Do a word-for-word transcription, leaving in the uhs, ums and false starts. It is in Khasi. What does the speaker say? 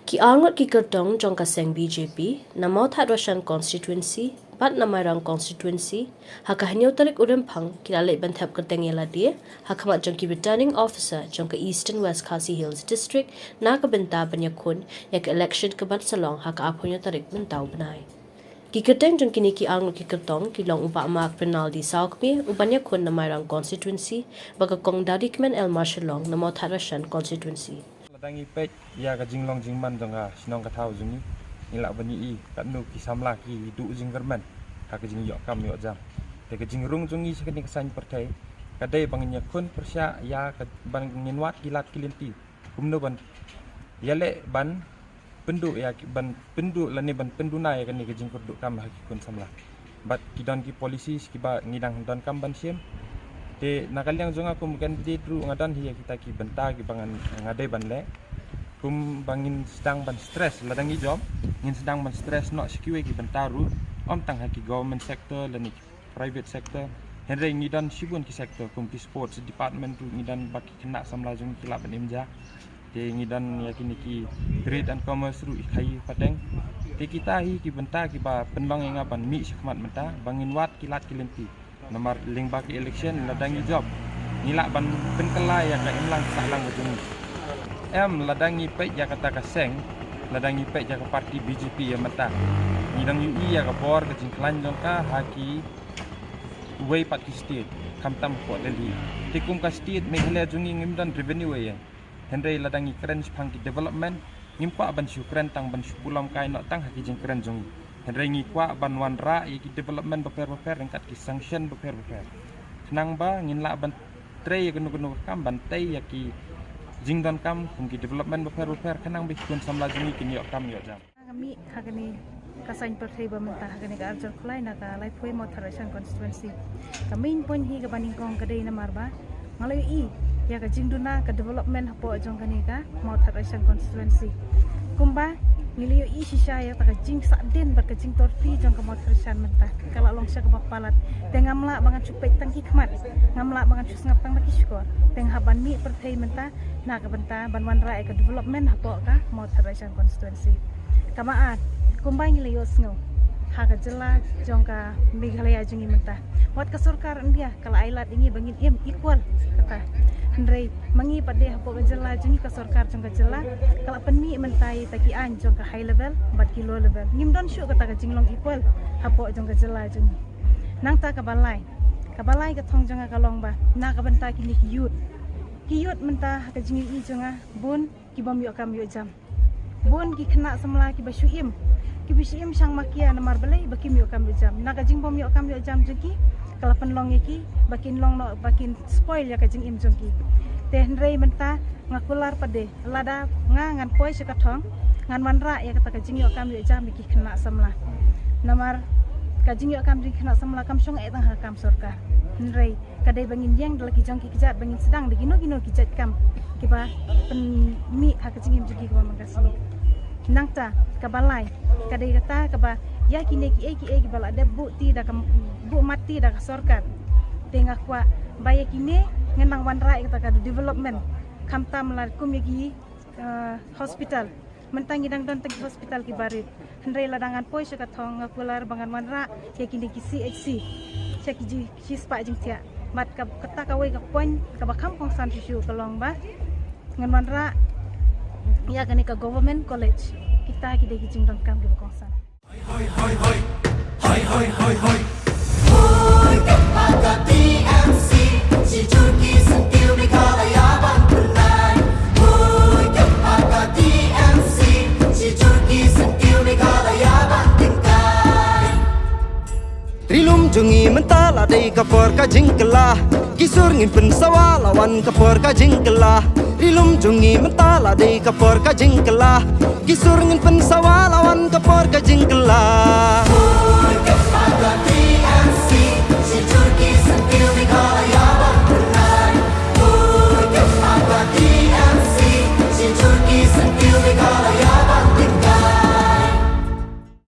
Ki arngut ki kyrtong jong ka seng B J P na Mawthadraishan constituency bad na Mairang constituency, ha ka hynñiew tarik u Rymphang ki la leit ban thep kyrteng ïa lade ha khmat jong ki returning officer jong ka Eastern West Khasi Hills District na ka bynta ban ïakhun ïa ka election kaban sa long ha ka arphew hynñiew tarik mynta u bnai. Ki kyrteng jong kine ki arngut ki kyrtong ki long u Bah Mark Rinaldi Sawkmie uban ïakhun na Mairang constituency bad ka Kong Darikmen L Marshallong na Mawthadraishan constituency. Lada ngi peit ïa ka jinglong jingman jong ka shnong ka thaw jong ngi, ngi lah ban ïohi katno ki samla ki duh jingkyrmen ha ka jingïoh kam ïoh jam. Te ka jingrung jong ngi sha kane ka saiñ pyrthei ka dei ba ngin ïakhun pyrshah ïa ka ban ngin wad ki lad ki lynti kumno ban ïaleh ban pynduh ïa ki, ban pynduh lane ban pynduna ïa kane ka jingkyrduh kam ha ki khun samla. Bad ki don ki policies kiba ngi dang donkam ban shim. Te na ka liang jong nga kum candidate ruh nga don hi ïa kita ki bynta kiba ngan, nga dei ban leh. Kumba ngin sdang ban stress lada ngi jop, ngin sdang ban stress noh sha kiwei ki bynta ruh, ym tang ha ki government sector lane ki private sector. Hynrei ngi don shibun ki sector kum ki sports department ruh ngi don, ba ki khynnah samla jong ngi ki lah ban im ja. Te ngi don ïa kine ki trade and commerce ruh i khaii pateng. Te kita hi ki bynta kiba pynlong ïa nga ban mih sha khmat mynta ba ngin wad ki lad ki lynti. Namar lyngba ki election lada ngi jop, ngi lah ban pynkylla ïa ka imlang sahlang ka jong ngi. Em, lada ngi peit ïa kata ka seng, lada ngi peit ïa ka party B J P ïa mynta, ngi dang ïohi ïa ka bor ka jingkhlaiñ jong ka ha kiwei pat ki state, khamtam hapoh Delhi. Te kum ka state Meghalaya jong ngi ngim don revenue ei ei. Hynrei lada ngi kren shaphang ki development, ngim kwah ban shu kren tang ban shu burom kai noh tang ha ki jingkren jong ngi. Hynrei ngi kwah ban wanrah ïa ki development bapher bapher ryngkat ki sanction bapher bapher, khnang ba ngin lah ban trei ïa kano kano ka kam ban tei ïa ki jingdonkam kum ki development bapher bapher, khnang ba ki khun samla jong ngi kin ïoh kam ïoh jam. Nga mih ha kane ka saiñ pyrthei ba mynta ha kane ka arjar khulai na ka Laiphew Mawthadraishan constituency. Ka main point hi kaba nyngkong ka dei namar ba nga la ïohi ïa ka jingduna ka development hapoh jong kane ka Mawthadraishan constituency. Kumba ngi la ïohi shisha ïa ka jingsahdien bad ka jingtorti jong ka Mawthadraishan mynta, ka la long sha kaba palat. Te ngam lah ba ngan shu peit tang ki khmat, ngam lah ba ngan shu sngap tang da ki shkor. Te nga hap ban mih pyrthei mynta na ka bynta ban wanrah ïa ka development hapoh ka Mawthadraishan constituency. Kaba ar, kumba ngi la ïohsngew, ha ka jylla jong ka Meghalaya jong ngi mynta, wat ka sorkar India ka la ai lad ïa ngi ba ngin im equal kata. Hynrei ma ngi pat de hapoh ka jylla jong ngi, ka sorkar jong ka jylla ka la pynmih mynta ïa kita ki aiñ jong ka high level bad ki low level. Ngim don shuh kata ka jinglong equal hapoh jong ka jylla jong ngi. Nangta kaba lai, kaba lai ka thong jong nga ka long ba na ka bynta kine ki youth. Ki youth mynta ha ka jingïohi jong nga bun ki bym ïoh kam ïoh jam. Bun ki khynnah samla kiba shu im, kiba shu im shang makia namar balei, ba kim ïoh kam ïoh jam. Na ka jingbym ïoh kam ïoh jam jong ki ka la pynlong ïa ki ba kin long noh, ba kin spoil ïa ka jingim jong ki. Te hynrei mynta nga kular pat de, lada nga ngan poi sha ka thong, ngan wanrah ïa kata ka jingïoh kam ïoh jam ïa ki khynnah samla. Namar ka jingïoh kam jong ki khynnah samla kam shong eh tang ha ka kam sorkar. Hynrei ka dei ba ngin ïeng da la ki jong ki kjat, ba ngin sdang da kino kino ki jait kam kiba pynmih ha ka jingim jong ki kaba man ka sngi. Nangta kaba lai ka dei kata kaba ïa kine kiei kiei kiba la dep buh ti da ka, buh mat ti da ka sorkar. Te nga kwah ba ïa kine ngan nang wanrah ïa kata ka development, khamtam la kum ïa ki, eh, hospital. Mynta ngi dang don tang ki hospital kiba rit. Hynrei lada ngan poi sha ka thong nga kular ba ngan wanrah ïa kine ki C H C sha ki ji, shispah jingthiah. Bad ka, kata kawei ka point kaba kham kongsan shuh shuh ka long ba ngan wanrah ïa kane ka government college. Kita ki dei ki jingdonkam kiba kongsan. Hoi, hoi, hoi, hoi. Hoi, hoi, hoi, hoi. Hoi, ka pa ka T M C. Shi jur ki sentiw Meghalaya ban pynai. Hoi, ka pa ka T M C. Shi jur ki sentiw Meghalaya ban pynkai. Ri lum jong ngi mynta la dei ka por ka jingkylla. Ki sur ngin pynsawa la wan ka por ka jingkylla. Ri lum jong ngi mynta la dei ka por ka jingkylla. Ki sur ngin pynsawa la wan ka por ka jingkylla.